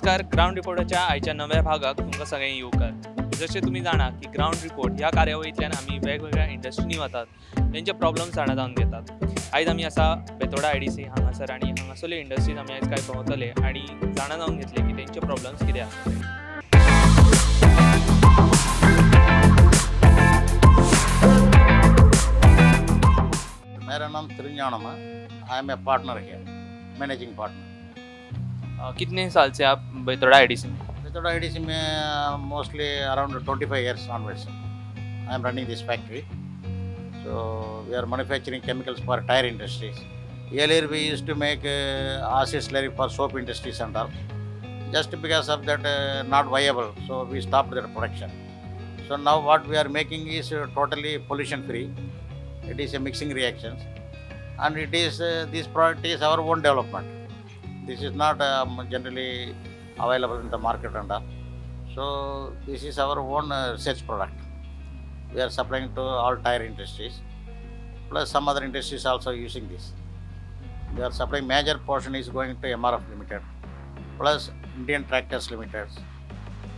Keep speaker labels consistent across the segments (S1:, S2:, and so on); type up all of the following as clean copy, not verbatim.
S1: नमस्कार, ग्रावंड रिपोर्टाच्या आयच्या नव्या भागाक तुमकां सगळ्यांक येवकार. जशें तुमी जाणा की ग्रावंड रिपोर्ट ह्या कार्यावळींतल्यान आमी वेगवेगळ्या इंडस्ट्रींनी वतात, तेंचे प्रॉब्लम्स जाणा जावन घेतात. आयज आमी आसा बेतोडा IDC हांगासर आनी हांगासरले इंडस्ट्रीज आमी आयज काय भोंवतले आनी जाणा जावन घेतले की तेंचे प्रॉब्लम्स कितें आसा.
S2: मेरा नाम तिरुज्ञानम है. I am a partner here, managing partner.
S1: कितने साल से आप बेतोड़ा IDC में?
S2: बेतोड़ा IDC में mostly around 25 years onwards. I am running this factory. So we are manufacturing chemicals for tire industries. Earlier we used to make acid slurry for soap industries and all. Just because of that not viable, so we stopped that production. So now what we are making is totally pollution free. It is a mixing reactions, and it is this product is our own development. This is not generally available in the market and all. So this is our own research product. We are supplying to all tire industries, plus some other industries also using this. We are supplying major portion is going to MRF Limited, plus Indian Tractors Limited,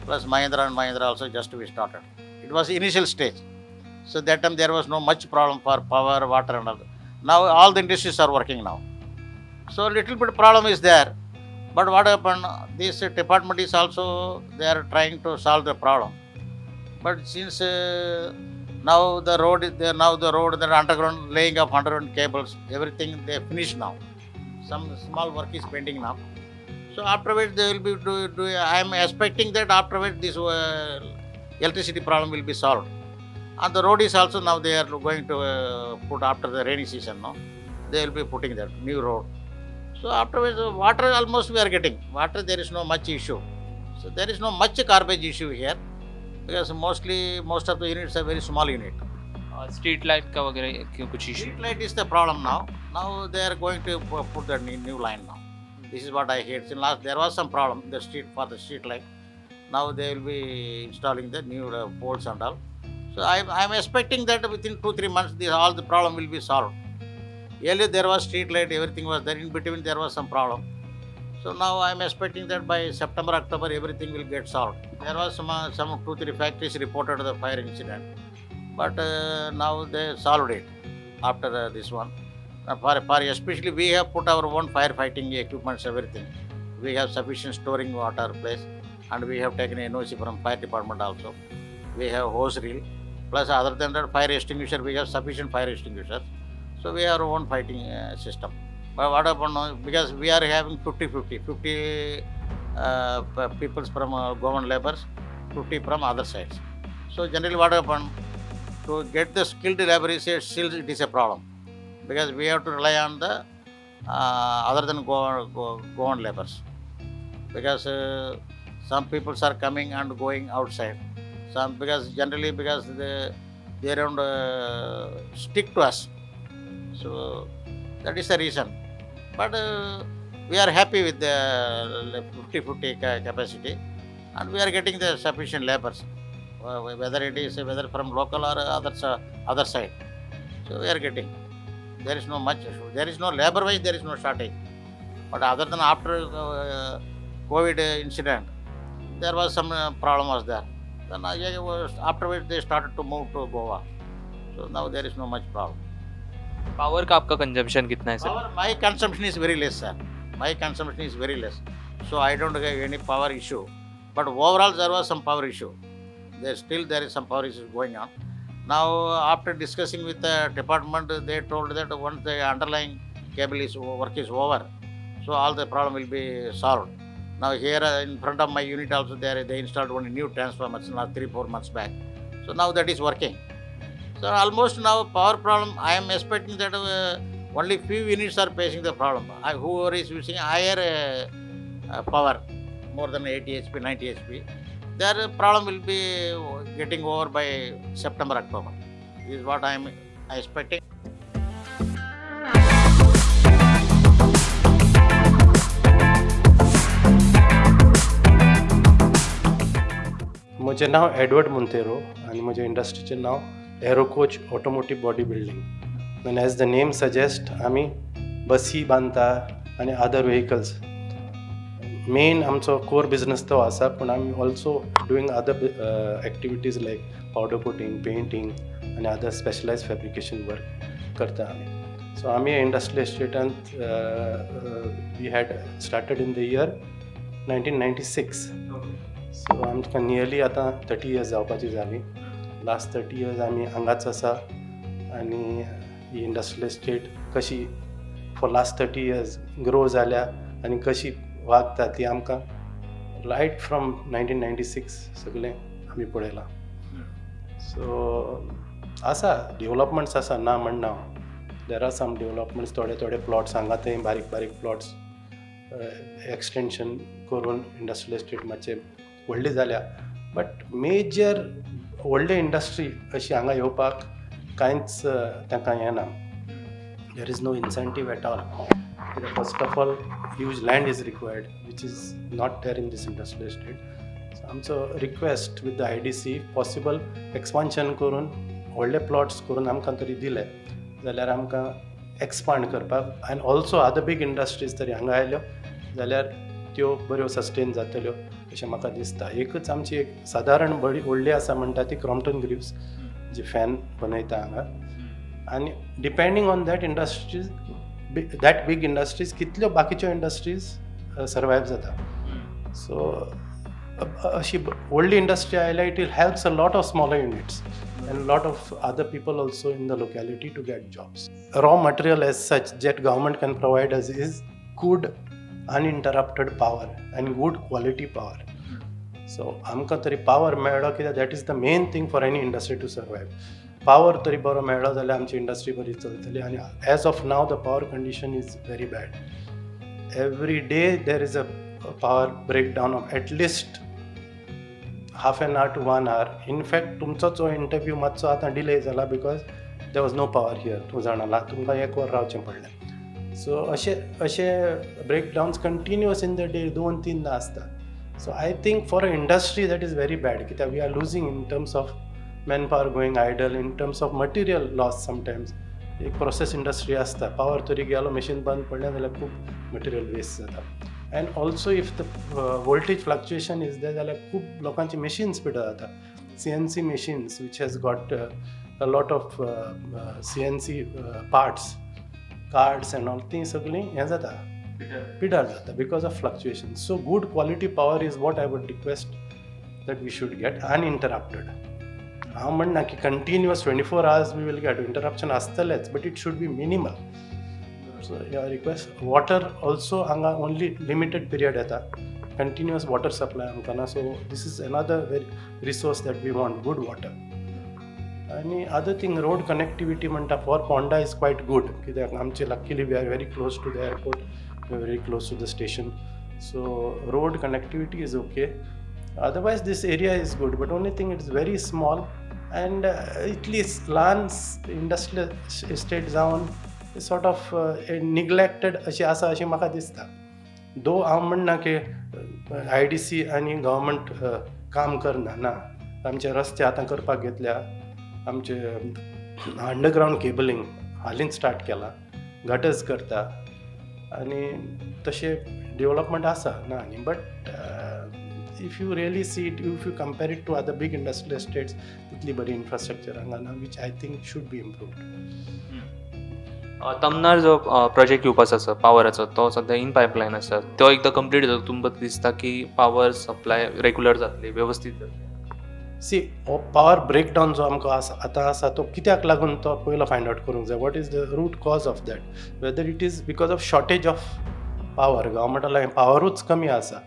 S2: plus Mahindra and Mahindra also just we started. It was initial stage. So that time there was no much problem for power, water and all. Now all the industries are working now. So little bit problem is there. But what happened, this department is also, they are trying to solve the problem. But since now the road is there, now the road, the underground, laying of underground cables, everything they finished now. Some small work is pending now. So afterwards they will be, I am expecting that afterwards this electricity problem will be solved. And the road is also now they are going to put after the rainy season, no? They will be putting that new road. So afterwards, water almost we are getting. Water, there is no much issue. So there is no much garbage issue here because mostly, most of the units are very small unit.
S1: Street light ka वगैरह क्यों कुछ issue?
S2: Street light is the problem now. Now they are going to put the new line now. This is what I heard. In last there was some problem the street for the street light. Now they will be installing the new poles and all. So I am expecting that within 2-3 months this, all the problem will be solved. Earlier there was street light, everything was there. In between there was some problem. So now I am expecting that by September, October everything will get solved. There was some 2-3 factories reported the fire incident, but now they solved it after this one. For especially we have put our own firefighting equipments, everything. We have sufficient storing water place, and we have taken NOC from fire department also. We have hose reel. Plus other than that fire extinguisher, we have sufficient fire extinguishers. So we have our own fighting system. But what happened now, because we are having 50-50, 50 people from Goan laborers, 50 from other sides. So generally what happened, to get the skilled labor is a, still it is a problem. Because we have to rely on the other than Goan laborers. Because some people are coming and going outside. Some because generally because they don't stick to us. So that is the reason. But we are happy with the 50-50 capacity, and we are getting the sufficient laborers, whether it is whether from local or other side. So we are getting. There is no much issue. There is no labor wise, there is no shortage. But other than after COVID incident, there was some problem was there. Then afterwards they started to move to Goa. So now there is no much problem.
S1: Power का आपका consumption कितना है sir?
S2: Power, my consumption is very less, sir. My consumption is very less. So I don't have any power issue. But overall there was some power issue. There still there is some power issue going on. Now after discussing with the department, they told that once the underlying cable is work is over, so all the problem will be solved. Now here in front of my unit also there they installed one new transformer last 3-4 months back. So now that is working. So almost now power problem, I am expecting that only few units are facing the problem. Whoever is using higher power, more than 80 HP, 90 HP, their problem will be getting over by September, October. This is what I am expecting.
S3: म्हजें नांव Edward Monteiro आनी म्हजें इंडस्ट्रीचें नांव Aerocoach automotive body building. And as the name suggest, आमी बसी बांदता आनी other vehicles. Main आमचो कोर बिजनस तो आसा, पूण आमी also doing other activities like powder coating, painting आनी अदर स्पेशलायज फॅब्रिकेशन वर्क करता आमी. सो आमी इंडस्ट्रियल एस्टेटांत we had started in the year 1996. So आमकां नियरली आतां 30 इयर्स जावपाची जाली. लास्ट 30 इयर्स आमी हांगाच आसा आनी ही इंडस्ट्रियल एस्टेट कशी फॉर लास्ट 30 इयर्स ग्रो जाल्या आनी कशी वागता ती आमकां रायट फ्रॉम 1996 सगळें आमी पळयलां. सो आसा डेवलपमेंट्स आसा, ना म्हणना हांव. There are some developments, थोडे थोडे प्लॉट्स हांगा थंय बारीक बारीक प्लॉट्स एक्सटेंशन करून इंडस्ट्रियल एस्टेट मातशे व्हडली जाल्या, बट मेजर व्हडली इंडस्ट्री अशी हांगा येवपाक कांयच तांकां येना. There is no incentive at all. First of all huge land is required which is not there in this industrial estate. So आमचो request with the IDC possible expansion करून व्हडले प्लॉट्स करून आमकां तरी दिले जाल्यार आमकां एक्सपांड करपाक आनी ऑल्सो अदर बीग इंडस्ट्रीज तरी हांगा आयल्यो जाल्यार त्यो बऱ्यो सस्टेन जातल्यो अशें म्हाका दिसता. एकच आमची एक सादारण बरी व्हडली आसा म्हणटा ती क्रॉम्पटन ग्रीव्स जी फॅन बनयता हांगा, आनी depending on that industries that big industries कितल्यो बाकीच्यो इंडस्ट्रीज सर्वायव जाता. सो अशी व्हडली इंडस्ट्री आयल्यार it will helps a lot of smaller units and lot of other people also in the locality to get jobs. Raw material as such that government can provide us is good uninterrupted power and good quality power. So आमकां तरी power मेळ्ळो कित्याक that is the main thing for any industry to survive. Power तरी बरो मेळ्ळो जाल्यार आमची industry बरी चलतली. आनी as of now the power condition is very bad. Every day there is a power breakdown of at least half an hour to 1 hour. In fact तुमचो जो interview मातसो आतां डिले जाला because there was no power here. तूं जाणा तुमकां एक वर रावचें पडलें. सो अशे अशे breakdowns continuous in the day 2-3 आसता. So I think for a industry that is very bad कित्याक we are losing in terms of man power going idle, in terms of material loss. Sometimes एक process industry आसता, power तरी गेलो machine बंद पडलें जाल्यार खूब मटेरियल वेस्ट जाता. And also if the voltage fluctuation is there जाल्यार खूब लोकांची मशीन्स पिड्ड्यार जाता. CNC machines which has got a lot of CNC parts, cards and all, तीं सगळीं हें जाता, पिड्ड्यार जाता because of fluctuation. So good quality power is what I would request that we should get uninterrupted. हांव म्हणना की continuous 24 hours we will get, interruption आसतलेंच but it should be minimal. So your request. Water also हांगा only limited period येता, continuous water supply आमकां ना. So this is another very resource that we want, good water. आनी other thing road connectivity म्हणटा for Ponda is quite good कित्याक आमचे luckily we are very close to the airport, we are very close to the station. So road connectivity is okay. Otherwise this area is good, but only thing it is very small and इतली ल्हान industrial estate जावन sort of neglected अशी आसा अशें म्हाका दिसता. दो हांव म्हणना की IDC आनी गव्हर्मेंट काम करना, ना. आमचे रस्ते आतां करपाक घेतल्या, आमचे अंडरग्रावंड केबलिंग हालींच स्टार्ट केलां, गटर्स करता आनी तशें डेवलपमेंट आसा ना न्ही, but if you really see it, if you compare it to other big industrial estates, तितली बरी इन्फ्रास्ट्रक्चर हांगा ना, which I think should be improved.
S1: Tamnar जो प्रोजेक्ट येवपाचो आसा पावराचो, तो सद्या इन पायपलायन आसा, तो एकदां कंप्लीट जाता तुमकां दिसता की पावर सप्लाय रेगुलर जातली, वेवस्थीत जातली?
S3: सी, हो पावर ब्रेकडावन जो आमकां आसा आतां आसा तो कित्याक लागून तो पयलो फायंड आवट करूंक जाय. What is the root cause of that, whether it is because of shortage of power, गव्हर्मेंटा लागीं पावरूच कमी आसा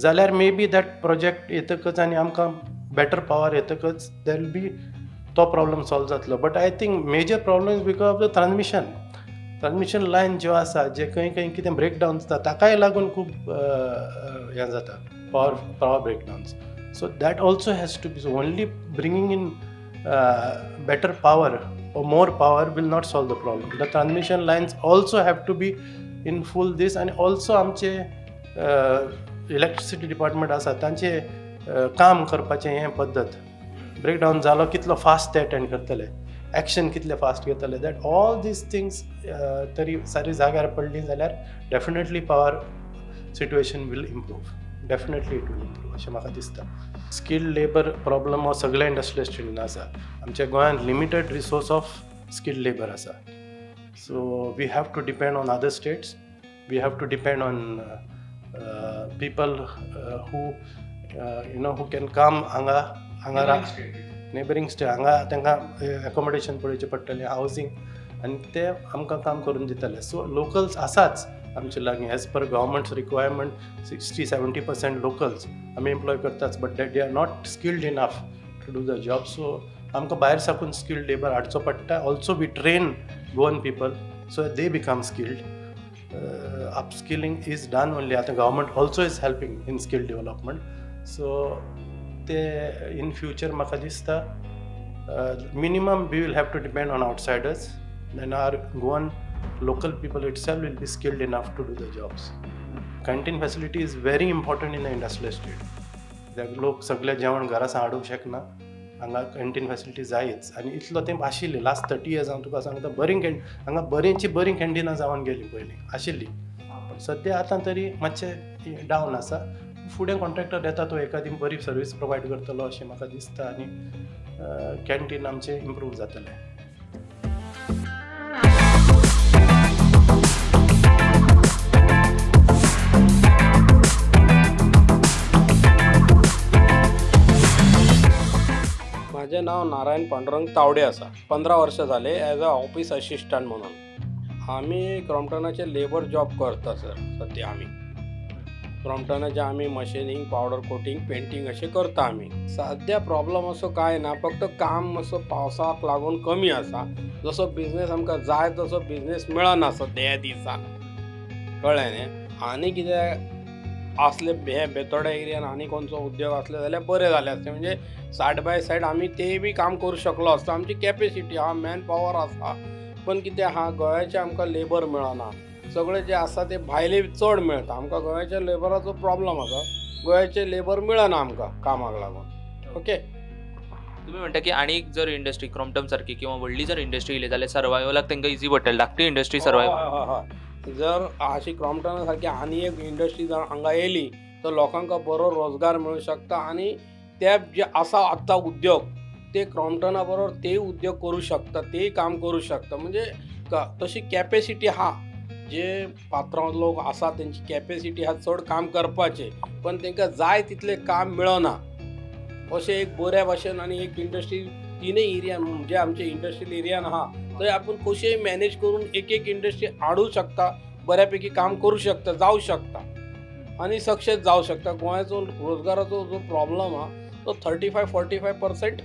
S3: जाल्यार मे बी that project येतकच आनी आमकां बेटर पावर येतकच there will be तो प्रॉब्लम सॉल्व जातलो. But I think major problem is because of the transmission, transmission line ज्यो आसा जे खंय खंय कितें ब्रेकडावन जाता ताकाय लागून खूब हें जाता, power breakdowns. So that also has to be, only bringing in better power or more power will not solve the problem. The transmission lines also have to be in full this. आनी also आमचे electricity department आसा तांचे काम करपाचें हें पद्दत, breakdown जालो कितलो फास्ट ते अटेंड करतले, एक्शन कितले फास्ट घेतले, that all these things तरी सारी जाग्यार पडली जाल्यार definitely power situation will improve, definitely it will improve अशें म्हाका दिसता. स्किल्ड लेबर प्रॉब्लम हो सगळ्या इंडस्ट्रियल इस्टेटीन आसा. आमच्या गोंयांत limited resource of skilled labour आसा. So we have to depend on other states, we have to depend on people who you know who can come हांगा हांगा नेबरींग स्टेट हांगा तांकां एकोमोडेशन पळोवचें पडटलें, हावजींग, आनी ते आमकां काम करून दितले. सो लोकल्स आसाच आमचे लागीं. As per government's requirement 60-70% locals आमी एम्प्लॉय करताच, but that they are not skilled enough to do the job. So आमकां भायर साकून स्किल्ड लेबर हाडचो पडटा. Also we train Goan people so they become skilled. Upskilling is done only. आतां government also is helping in skill development. So ते in future म्हाका दिसता minimum we will have to depend on outsiders, then our Goan local people itself will be skilled enough to do the jobs. Canteen facility is very important in the industrial estate. लोक सगळे जेवण घरा सावन हाडूंक शकना, हांगा canteen facility जायच. आनी इतलो तेंप आशिल्ली लास्ट 30 इयर्स हांव तुका सांगता, बरीं हांगा बरींची बरीं कॅन्टिनां जावन गेलीं पयलीं आशिल्लीं, पूण सद्या आतां तरी मातशें डावन आसा. फुडें कॉन्ट्रॅक्टर येता तो एकादी बरी सर्वीस प्रोवायड करतलो अशें म्हाका दिसता आनी कॅन्टीन आमचें इम्प्रूव जातलें.
S4: माझे नाव नारायण पांडुरंग तावडे आसा. 15 वर्सां जाले एज अ ऑफिस असिस्टंट म्हणून. आमी क्रॉम्पटनाचे लेबर जॉब करता सर. सद्या आमी क्रॉम्पटनाचे आमी मशिनींग, पावडर कोटींग, पेंटींग अशें करता आमी. सद्या प्रॉब्लम असो कांय ना, फक्त काम असो पावसाक लागून कमी आसा. जसो बिजनेस आमकां जाय तसो बिजनेस मेळना सद्या ह्या दिसाक, कळ्ळें न्ही. आनी कितें असले हे बेतोडा एरियान आनी खंयचो उद्योग आसले जाल्यार बरें जालें आसतें, म्हणजे सायड बाय सायड आमी तेय बी काम करूं शकलो आसता. आमची कॅपेसिटी आहा, मॅन पावर आसा, पण कितें आहा गोंयाचें आमकां लेबर मेळना. सगळे जे आसा ते भायले चड मेळटा आमकां. गोंयाच्या लेबराचो प्रॉब्लम आसा, गोंयाचे लेबर मेळना आमकां कामाक लागून. ओके,
S1: तुम्ही म्हणता की आनी जर इंडस्ट्री क्रॉम्पटन सारकी किंवा व्हडली जर इंडस्ट्री येयली जाल्यार सर्वायवलाक तांकां इजी पडटलें, धाकटी इंडस्ट्री सर्वायवल.
S4: हय, जर अशी क्रॉम्पटना सारकी आनी एक इंडस्ट्री जर हांगा येयली तर लोकांक बरो रोजगार मेळूं शकता आनी ते जे आसा आतां उद्योग ते क्रॉम्पटना बरोबर ते उद्योग करूं शकता, तेय काम करूं शकता. म्हणजे तशी कॅपेसिटी आहा, जे पात्रांव लोक आसा तेंची कॅपेसिटी आहा चड काम करपाचें, पण तांकां जाय तितलें काम मेळना. अशें एक बऱ्या भाशेन आनी एक इंडस्ट्री तिनूय एरियान म्हणजे आमचे इंडस्ट्रियल एरियान आहा थंय आपूण कशेंय मॅनेज करून एक एक इंडस्ट्री हाडूं शकता, बऱ्यापैकी काम करूं शकता, जावं शकता आनी सक्सेस जावं शकता. गोंयाचो रोजगाराचो जो प्रॉब्लम आहा तो 35-45%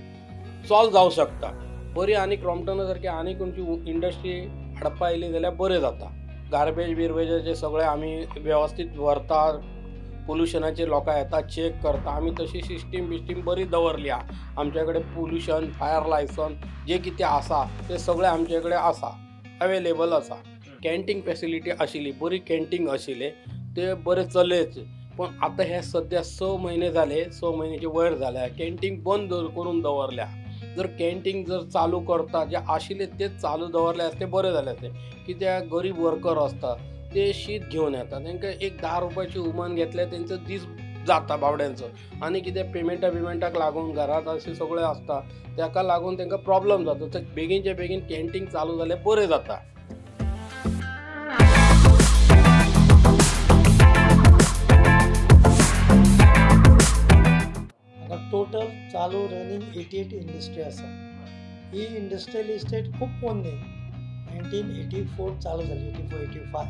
S4: सॉल्व जावं शकता. बरी आनी क्रॉम्पटना सारकी आनी खंयची इंडस्ट्री हाडपा येयली जाल्यार बरें जाता. गार्बेज बिर्बेजाचे सगळे आमी वेवस्थीत व्हरता, पोल्युशनाचे लोकां येता चॅक करता. आमी तशी सिस्टीम बिस्टीम बरी दवरली आहा. आमचे कडेन पोल्युशन, फायर लायसन जे कितें आसा ते सगळें आमचे कडेन आसा, अवेलेबल आसा. कॅन्टीन फॅसिलिटी आशिल्ली, बरी कॅन्टीन आशिल्लें, ते बरें चलयच. पूण आतां हे सद्या 6 म्हयने जाले, 6 म्हयन्याचे वयर जाल्या, कॅन्टीन बंद करून दवरल्या. जर कॅन्टीन जर चालू करता जे आशिल्ले तेच चालू दवरले आसते बरें जालें आसतें. कित्याक गरीब वर्कर आसता ते शीत घेवन येता, तांकां एक 10 रुपयाची उमान घेतल्यार तेंचो दीस जाता बावड्यांचो. आनी कितें पेमेंटा बिमेंटाक लागून घरांत अशें सगळें आसता, ताका लागून तांकां प्रॉब्लम जाता. तर बेगीनच्या बेगीन कॅन्टीन चालू जाल्यार बरें जाता.
S5: टोटल चालू रनिंग 88 इंडस्ट्री आसा. ही इंडस्ट्रियल इस्टेट खूब पोन्नी, 1984 चालू जाली, 84-85.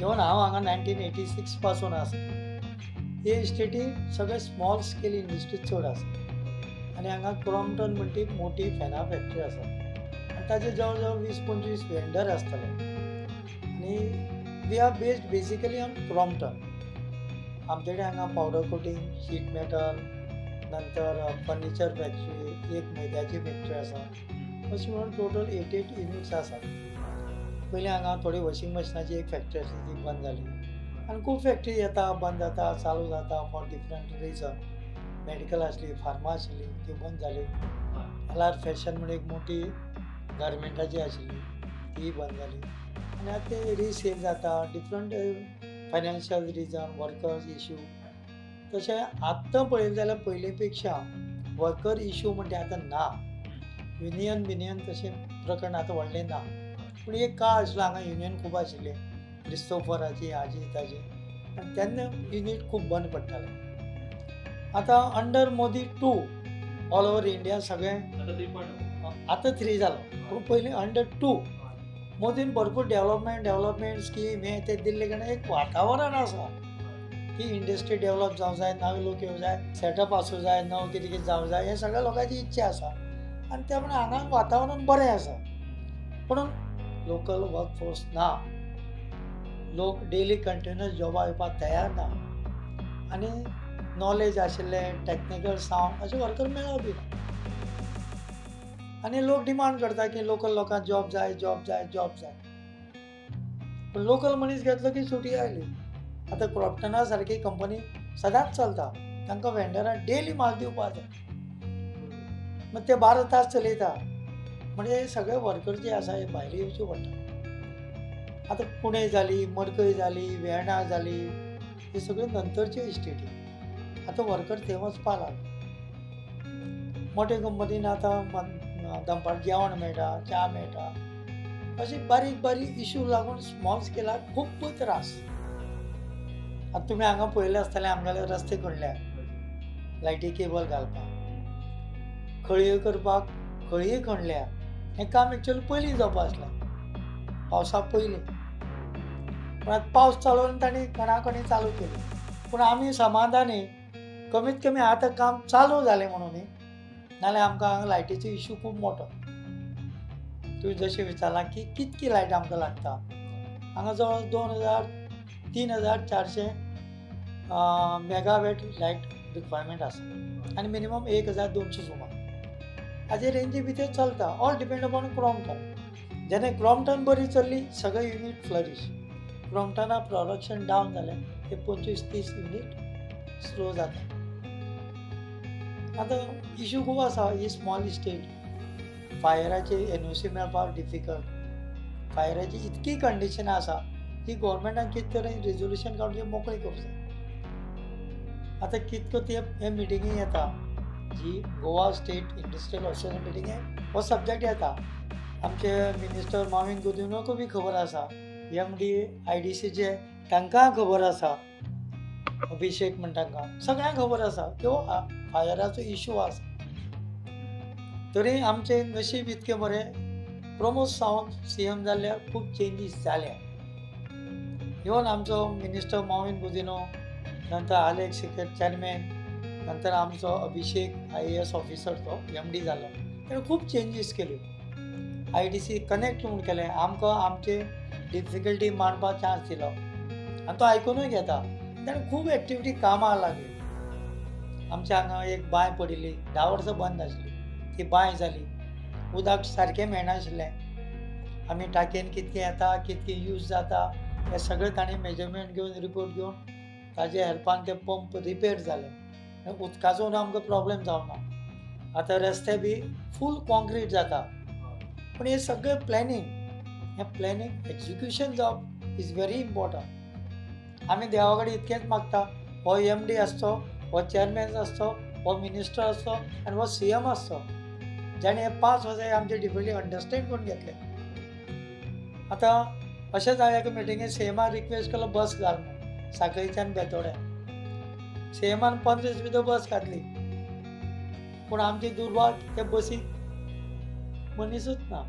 S5: इवन हांव हांगा 1986 पासून आसा. हे इस्टेटीन सगळे स्मॉल स्केल इंडस्ट्री चड आसा आनी हांगा क्रॉम्पटन म्हणटी एक मोठी फॅना फॅक्टरी आसा आनी ताजे जवळ जवळ 20-25 वेंडर आसतले आनी we are based basically on Crompton. आमचे कडेन हांगा पावडर कोटींग, शीट मेटल, नंतर फर्निचर फॅक्टरी, एक मैद्याची फॅक्टरी आसा. अशें म्हणून टोटल 88 युनिट्स आसा. पयलीं हांगा थोडी वॉशिंग मशिनाची एक फॅक्टरी आसली, ती बंद जाली आनी खूब फॅक्टरी येता, बंद जाता, चालू जाता फॉर डिफरंट रिजन. मेडिकल आसली, फार्मा आशिल्ली, ती बंद जाली. एल आर फॅशन म्हण एक मोठी गार्मेंटाची आशिल्ली, ती बंद जाली आनी आतां ते रिसेल जाता. Different financial reason, workers issue. तशें आत्तां पळयलें जाल्यार पयलीं पेक्षा वर्कर इशू म्हणटा आतां ना. युनियन बिनियन तशें प्रकरण आतां व्हडलें ना. पूण एक काळ आशिल्लो हांगा युनियन खूब आशिल्लें, क्रिस्तोफराची हाजी ताजी, आनी तेन्ना युनीट खूब बंद पडटालें. आतां under Modi 2 all over India सगळें आतां 3 जालो, पूण पयलीं अंडर 2 मोदीन भरपूर डेवलपमेंट स्कीम हें तें दिल्ले कारणान एक वातावरण आसा की इंडस्ट्री डेवलप जावं जाय, नवे लोक येवं जाय, सेटअप आसूं जाय, नवें कितें कितें जावं जाय, हें सगळ्या लोकांची इच्छा आसा आनी त्या प्रमाणे हांगा वातावरण बरें आसा. पूण लोकल वर्क फोर्स ना, लोक डेली कंटिन्युअस जॉबा येवपाक तयार ना आनी नॉलेज आशिल्ले टॅक्निकल सावंड अशें वर्कर मेळप ना. आनी लोक डिमांड करता की लोकल लोकांक जॉब जाय, जॉब जाय, जॉब जाय. पूण लोकल मनीस घेतलो की सुटी आयली. आतां क्रॉम्पटना सारकी कंपनी सदांच चलता, तांकां वेंडराक डेली माल दिवपाक जाय, मागीर ते 12 तास चलयता. म्हणजे सगळे वर्कर जे आसा हे भायर येवचे पडटा. आतां पुणे जाली, मडकय जाली, वेर्णा जाली, हे सगळे नंतरच्यो इस्टेटी. आतां वर्कर थंय वचपाक लागले. मोठे कंपनीन आतां दनपार जेवण मेळटा, च्या मेळटा, अशे बारीक बारीक इशू लागून स्मॉल स्केलाक खूब त्रास. आतां तुमी हांगा पळयलें आसतलें, आमगेले रस्ते खणल्या, लायटी केबल घालपाक, खळयो करपाक खळयो खणल्या. हें काम एक्चुअली पयलीं जावपा आसलें, पावसा पयलीं. पूण आतां पावस चालू आनी तांणी खणाखणी चालू केली. पूण आमी समाधानी, कमीत कमी आतां काम चालू जालें म्हणून न्ही, नाल्यार आमकां हांगा लायटीचो इशू खूब मोठो. तुवें जशें विचारलां की कितकी लायट आमकां लागता, हांगा जवळ 2000 3400 मेगावॅट लायट रिक्वायरमेंट आसा आनी मिनिमम 1200 सुमार हाजे रेंजी भितर चलता. All depend upon Crompton. जेन्ना क्रॉम्पटन बरी चल्ली सगळे युनीट फ्लरीश. क्रॉम्पटना प्रोडक्शन डावन जालें ते 25-30 युनीट स्लो जाता. आतां इशू खूब आसा. ही स्मॉल इस्टेट, फायराची NOC मेळपाक डिफिकल्ट, फायराची इतकी कंडिशन आसा की गोवोरमेंटान कितें तरी रेजोल्युशन काडून ती मोकळी करूंक जाय. आतां कितको ते हे मिटिंगे येता, जी गोवा स्टेट इंडस्ट्रियल असोसिएशन मिटिंगे हो सब्जेक्ट येता. आमचे मिनिस्टर माविन गुदिन्होकूय बी खबर आसा, MD IDCचे तांकां खबर आसा, अभिषेक म्हण तांकां सगळ्यांक खबर आसा की हो फायराचो इशू आसा. तरी आमचें नशीब इतकें बरें, प्रमोद सावंत CM जाल्ल्या खूब चेंजीस जाल्या. इवन आमचो मिनिस्टर माविन गुदिन्हो, नंतर आलेक्स सिकेर चेअरमॅन, नंतर आमचो अभिषेक IAS officer तो MD जालो, ताणें खूब चेंजीस केल्यो. IDC connect म्हूण केलें, आमकां आमचे डिफिकल्टी मांडपाक चान्स दिलो आनी तो आयकुनूय घेता. ताणें खूब एक्टिविटी कामाक लागली. आमच्या हांगा एक बांय पडिल्ली, 10 वर्सां बंद आशिल्ली, ती बांय जाली. उदक सारकें मेळनाशिल्लें, आमी टाकयेन कितकें येता कितकें यूज जाता हें सगळें ताणें मेजरमेंट घेवन रिपोर्ट घेवन ताजे हेल्पान ते पंप रिपेर जाले. उदकाचो आमकां प्रॉब्लेम जावना. आतां रस्ते बी फूल कॉन्क्रीट जाता. पूण हें सगळें प्लॅनिंग, हें प्लॅनिंग एक्जिक्युशन जावप is very important. आमी देवा कडेन इतकेंच मागता, हो MD आसचो, हो चेअरमॅन आसचो, हो मिनिस्टर आसचो आनी हो CM आसचो, जाणें हे 5 वर्सां आमचे डिफिकल्टी अंडरस्टँड करून घेतले. आतां अशेंच हांवें एका मिटिंगेक CMाक रिक्वेस्ट केलो बस घाल म्हूण, साखळीच्यान बेतोड्या. CMान 15 दीस भितर बस घातली, पूण आमची दुर्भाग्य ते बसीक मनीसूच ना,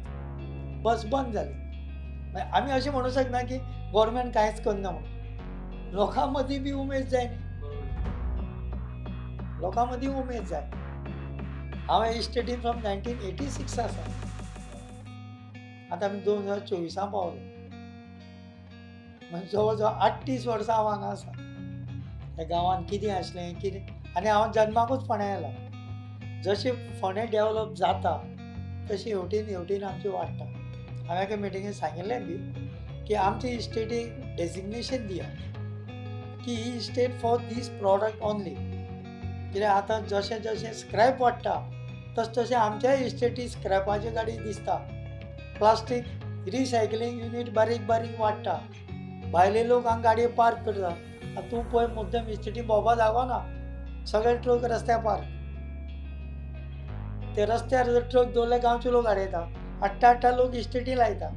S5: बस बंद जाली. मागीर आमी अशें म्हणूंक शकना की गोवोरमेंट कांयच करना म्हणून. लोकां मदीं बी उमेद जाय न्ही, लोकां मदीं उमेद जाय. हांव इस्टेटीन फ्रॉम 1986 आसा, आतां आमी 2024 पावले, म्हणजे जवळ जवळ 38 वर्सां हांव हांगा आसा. ह्या गांवांत कितें आसलें कितें, आनी हांव जन्माकूच फोंड्या आयला. जशें फोंडें डेवलप जाता तशें हेवटेन हेवटेन आमचें वाडटा. हांवें एका मिटिंगेक सांगिल्लें बी की आमचे इस्टेटीक डेजिग्नेशन दिया की ही estate for these product only. कित्याक आतां जशें जशें स्क्रॅप वाडटा तशें तशें आमच्याय इस्टेटी स्क्रॅपाच्यो गाडी दिसता, प्लास्टीक रिसायकलींग युनीट बारीक बारीक वाडटा. भायले लोक हांगा गाडये पार्क करता. आतां तूं पळय मुद्दम इस्टेटी भोंवपा जागो ना, सगळे ट्रक रस्त्यार पार्क. ते रस्त्यार जर ट्रक दवरले गांवचे लोक हाडयता, हाडटा हाडटा लोक इस्टेटी लायता.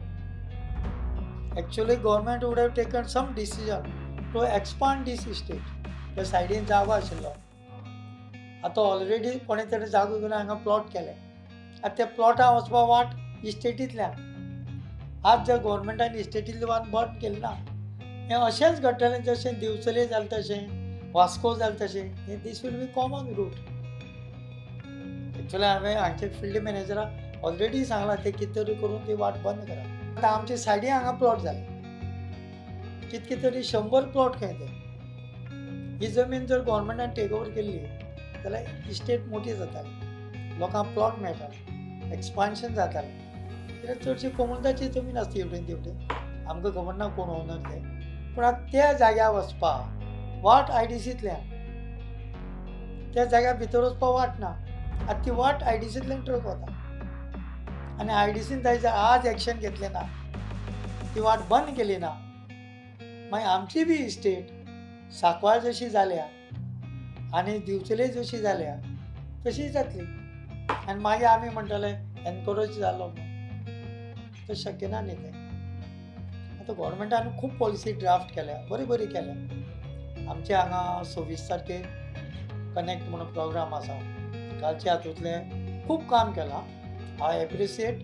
S5: Actually government would have taken some decision to expand this estate. त्या सायडीन जागो आशिल्लो, आतां ऑलरेडी कोणे तरी जागो घेवन हांगा प्लॉट केले. आतां त्या प्लॉटां वचपा वाट इस्टेटींतल्यान. आज जर गव्हर्मेंटान इस्टेटींतली वाट बंद केली ना, हें अशेंच घडटलें जशें दिवचले जालें तशें, वास्को जालें तशें. हें this will be common route. Actually हांवें हांगचे फिल्ड मॅनेजराक ऑलरेडी सांगलां ते कितें तरी करून ती वाट बंद करा. आतां आमचे सायडी हांगा प्लॉट जाले, कितके तरी 100 प्लॉट खंय ते. ही जमीन जर गव्हर्मेंटान टेक ओवर केल्ली जाल्यार इस्टेट मोठी जाताली, लोकांक प्लॉट मेळटाले, एक्सपान्शन जातालें. कित्याक चडशी कोमुनिदादची जमीन आसता हेवटेन तेवटेन, आमकां खबर ना कोण ओनर ते. पूण आतां त्या जाग्यार वचपाक वाट आयडीसींतल्यान, त्या जाग्यार भितर वचपाक वाट ना. आतां ती वाट आयडीसींतल्यान ट्रक वता आनी आयडीसीन ताजेर आज एक्शन घेतलें ना, ती वाट बंद केली ना, मागीर आमची बी इस्टेट सांकवाळ जशी जाल्या आनी दिवचले जशी जाल्या तशी जातली. आनी मागीर आमी म्हणटले एनक्रोच जालो म्हणून. तो शक्य ना न्ही तें. आतां गव्हर्मेंटान खूब पॉलिसी ड्राफ्ट केल्या, बरी बरी केल्या. आमचे हांगा 26 तारखेर कनेक्ट म्हणून प्रोग्राम आसा, कालचे हातूंतलें खूब काम केलां. I appreciate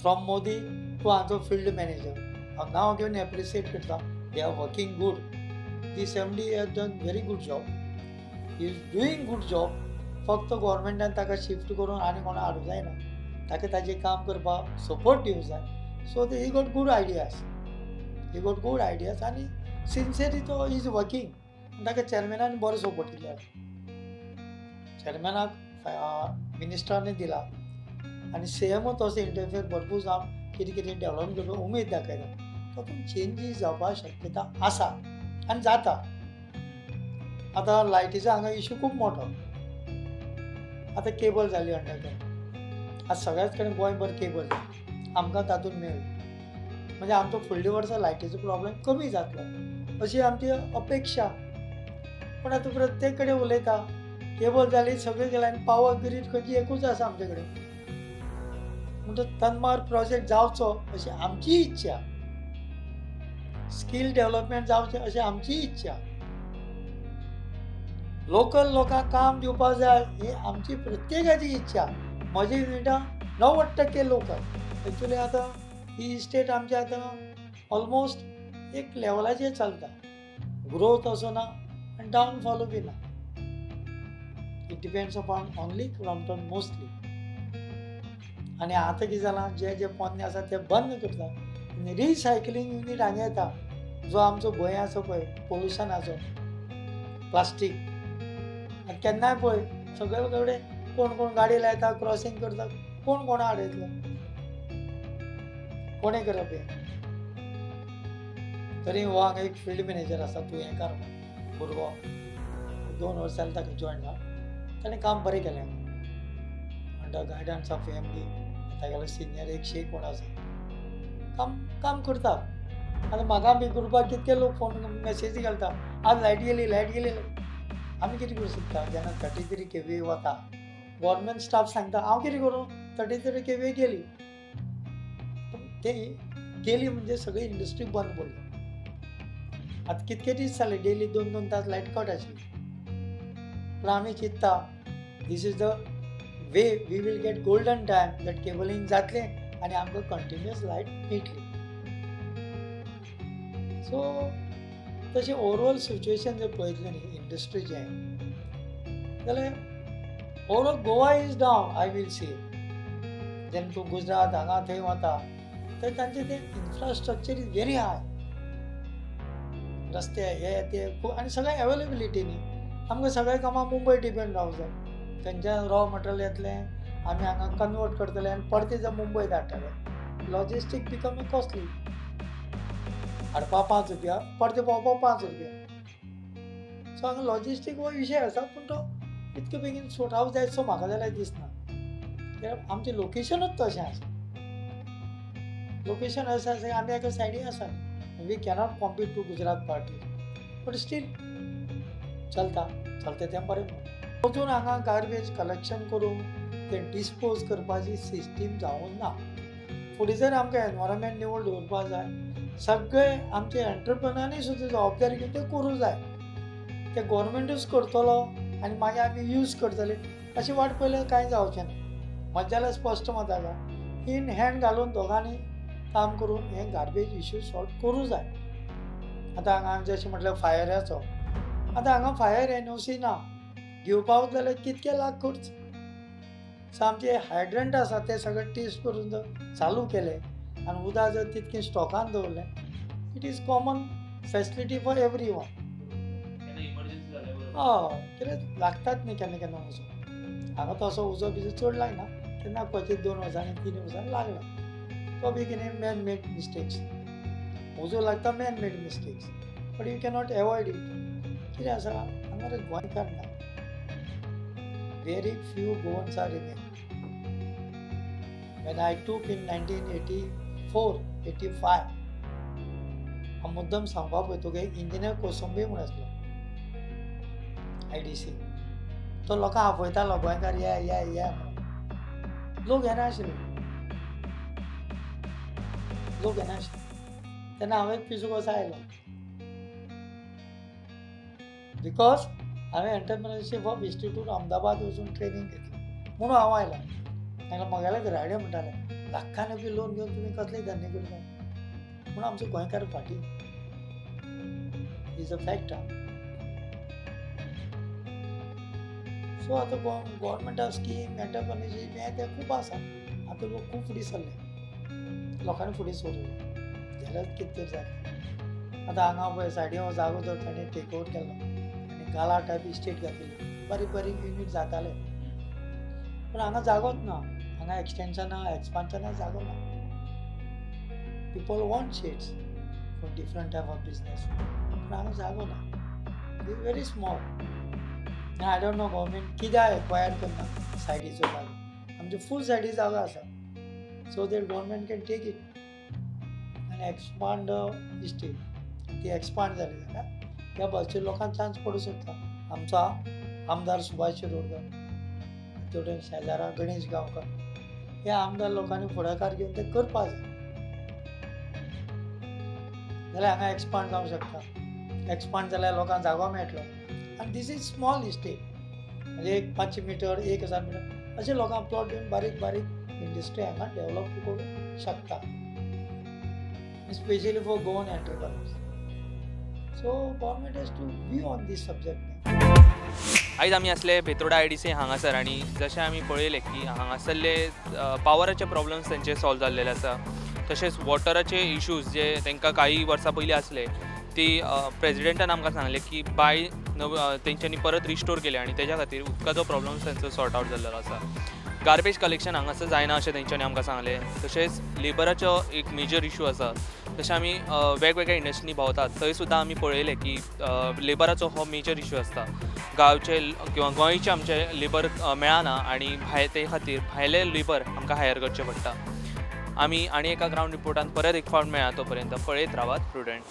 S5: from Modi to हांचो फिल्ड मॅनेजर, हांव नांव घेवन एप्रिशिएट करता. They are working good. This MD has done very good job, he is doing good job. फक्त गव्हर्मेंटान ताका शिफ्ट करून आनी कोणा हाडूंक जायना, ताका ताजें काम करपाक सपोर्ट दिवंक जाय. So he got good ideas, he got good ideas आनी सिन्सियरली तो is working. ताका चेअरमॅनान बरो सपोर्ट दिला, चेअरमॅनाक मिनिस्टरांनी दिला आनी सीएमओ तसो इंटरफियर भरपूर जावन कितें कितें डेवलप करपाक उमेद दाखयता. तातूंत चेंजीस जावपाक शक्यता आसा आनी जाता. आतां लायटीचो हांगा इशू खूब मोठो. आतां केबल जाली अंडरग्रावंड, आज सगळ्याच कडेन गोंयभर केबल जाली, आमकां तातूंत मेळ्ळी. म्हणजे आमचो फुडल्या वर्सा लायटीचो प्रॉब्लेम कमी जातलो अशी आमची अपेक्षा. पूण आतां प्रत्येक कडेन उलयता केबल जाली सगळें केलें आनी पावर ग्रीड खंयची एकूच आसा आमचे कडेन. म्हणटकच तन्मार प्रोजेक्ट जावचो अशी आमची इच्छा, स्कील डेवलपमेंट जावचें अशी आमची इच्छा, लोकल लोकांक काम दिवपाक जाय ही आमची प्रत्येकाची इच्छा. म्हज्या युनिटां 90% लोकल. एक्चुअली आतां ही इस्टेट आमची आतां ऑलमोस्ट एक लेवलाचेर चलता, ग्रोथ असो ना आनी डावनफॉलूय बी ना. It depends upon only Crompton mostly. आनी आतां कितें जालां, जे जे पोन्ने आसा ते बंद करता आनी रिसायकलींग युनीट हांगा येता. जो आमचो भंय आसा पळय पोल्युशनाचो, प्लास्टीक, आनी केन्नाय पळय सगळे कडेन कोण कोण गाडी लायता, क्रॉसींग करता, कोण कोणा हाडयतलो, कोणें करप हें. तरी हो हांगा एक फिल्ड मॅनेजर आसा तुयेंकार भुरगो, 2 वर्सां जालीं ताका जॉयन जाला. ताणें काम बरें केलें under guidance of MD. तागेलो सिनियर एक शेख कोण आसा, काम काम करता. आतां म्हाका बी ग्रुपार कितके लोक फोन मॅसेजी घालता, आज लायट गेली, लायट गेली. आमी कितें करूं शकता जेन्ना 33 kV वता, गव्हर्मेंट स्टाफ सांगता हांव कितें करूं, 33 kV गेली. ते गेली म्हणजे सगळी इंडस्ट्री बंद पडली. आतां कितके दीस जाले डेली 2-2 तास लायट कट आशिल्ली. पूण आमी चिंत्ता this is the way we will get golden time, that cabling जातलें आनी आमकां कंटिन्युअस लायट मेळटली. सो तशें ओवरऑल सिच्युएशन जर पळयतलें न्ही इंडस्ट्रीचें जाल्यार overall Goa is down. I will see जेन्ना तूं गुजरात हांगा थंय वता थंय तांचें तें इन्फ्रास्ट्रक्चर is very हाय, रस्ते हे ते खूब आनी सगळें एवेलेबिलिटी न्ही. आमकां सगळ्या कामां मुंबय डिपेंड रावंक जाय. थंयच्यान रॉ मटेरियल येतलें, आमी हांगा कन्वर्ट करतले आनी परतें जर मुंबय धाडटले. लॉजिस्टीक बिकम कॉस्टली, हाडपा 5 रुपया, परतें पावपाक 5 रुपया. सो हांगा लॉजिस्टीक हो विशय आसा, पूण तो इतके बेगीन सोर्ट आवट जायत सो म्हाका जाल्यार दिसना. कित्याक आमचें लोकेशनूच तशें आसा. लोकेशन अशें आसा आमी एका सायडीन आसा, We cannot compete to Gujarat party, but still चलता चलता तें बरें. अजून हांगा गार्बेज कलेक्शन करून तें डिस्पोज करपाची सिस्टीम जावंक ना. फुडें जर आमकां एनवायरमेंट निवळ दवरपाक जाय, सगळे आमचे एंटरप्रेनरांनी सुद्दां जबाबदारी घेवन तें करूंक जाय. तें गोवोरमेंटूच करतलो आनी मागीर आमी यूज करतले अशी वाट पळयल्यार कांय जावचें ना. म्हजें जाल्यार स्पश्ट मत आसा, इन हँड घालून दोगांनी काम करून हें गार्बेज इश्यू सॉल्व करूं जाय. आतां हांगा जशें म्हटल्यार फायराचो, आतां हांगा फायर एनओसी ना, घेवपाक जाल्यार कितके लाख खर्च. सो आमचे हायड्रंट आसा ते सगळे टेस्ट करून जर चालू केले आनी उदक जर तितकें स्टॉकान दवरलें, it is common facility for every one. हय, कितें लागतात न्ही केन्ना केन्ना उजो. हांगा तसो उजो बिजो चड लागना, केन्ना क्वचीत 2 वर्सांनी 3 वर्सांनी लागला, तो बी कितें मॅन मेड मिस्टेक्स. उजो लागता man made mistakes, but you cannot avoid it. कितें आसा हांगा गोंयकार ना, very few Goans are remain. When I took in 1984 85, हांव मुद्दम सांगपाक पळय तुगे इंजिनियर कोसंबी म्हूण आसलो IDC, तो लोकांक आपयतालो गोंयकार या या या म्हणून. लोक येनाशिल्ले, लोक येनाशिल्ले. तेन्ना हांवें पिसो कसो आयलो, because हांवें एंटरप्रिनरशीप ऑफ इन्स्टिट्यूट अहमदाबाद वचून ट्रेनींग घेतली म्हणून हांव आयलो. तांकां म्हगेले घराडे म्हणटाले लाखांनी रुपया लोन घेवन तुमी कसले धंदे करता म्हणून. आमचो गोंयकार फाटीं is a fact. सो आतां गोवोरमेंटा स्कीम एंटरप्रिनरशीप हें तें खूब आसा. आतां लोक खूब फुडें सरले, लोकांनी फुडें सरूंक जाय जाल्यार कितें तरी जातलें. आतां हांगा पळय सायडीन हो जागो जर ताणें टेक ओवर केलो आनी गाला टायप इस्टेट घातली, बारीक बारीक युनीट जाताले, पूण हांगा जागोच ना. हांगा एक्सटेंशना एक्सपान्शना जागो ना. People want shades for different type of business, पूण हांगा जागो ना. Is very small. I don't know government कित्याक एक्वायर करना सायडीचो जागो. आमचे फूल सायडी जागो आसा, so that government can take it आनी एक्सपांड the estate. ती एक्सपांड जाली जाल्यार ह्या बाजूच्या लोकांक चान्स पडूं शकता. आमचो आमदार सुभाष शिरोडकर, तेवटेन शेजारा गणेश गांवकर, ह्या आमदार लोकांनी फुडाकार घेवन ते करपाक जाय जाल्यार हांगा एक्सपांड जावंक शकता. एक्सपांड जाल्यार लोकांक जागो मेळटलो. आनी this is small estate, म्हणजे एक 500 मिटर 1000 मिटर अशें लोकांक प्लॉट दिवन बारीक बारीक इंडस्ट्री हांगा डेवलप करूंक शकता, specially for Goan entrepreneurs. So government has to view on this subject.
S1: आयज आमी आसले बेतोडा IDC हांगासर आनी जशें आमी पळयलें की हांगासरले पावराचे प्रॉब्लम्स तेंचे सॉल्व जाल्लेले आसा, तशेंच वॉटराचे इश्यूज जे तांकां काही वर्सां पयलीं आसले ती प्रेजिडेंटान आमकां सांगलें की बाय तेंच्यांनी परत रिस्टोर केले आनी तेज्या खातीर उदकाचो प्रॉब्लम्स तेंचो सॉर्ट आवट जाल्लो आसा. गार्बेज कलेक्शन हांगासर जायना अशें तेंच्यांनी आमकां सांगलें. तशेंच लेबराचो एक मेजर इशू आसा. तशें आमी वेगवेगळ्या इंडस्ट्रीनी भोंवतात थंय सुद्दां आमी पळयलें की लेबराचो हो मेजर इशू आसता. गांवचे किंवा गोंयचे आमचे लेबर मेळना आनी भायर ते खातीर भायले लेबर आमकां हायर करचे पडटा. आमी आनी एका ग्रावंड रिपोर्टान परत एक फावट मेळ्ळा, तो पर्यंत पळयत रावात प्रुडंट.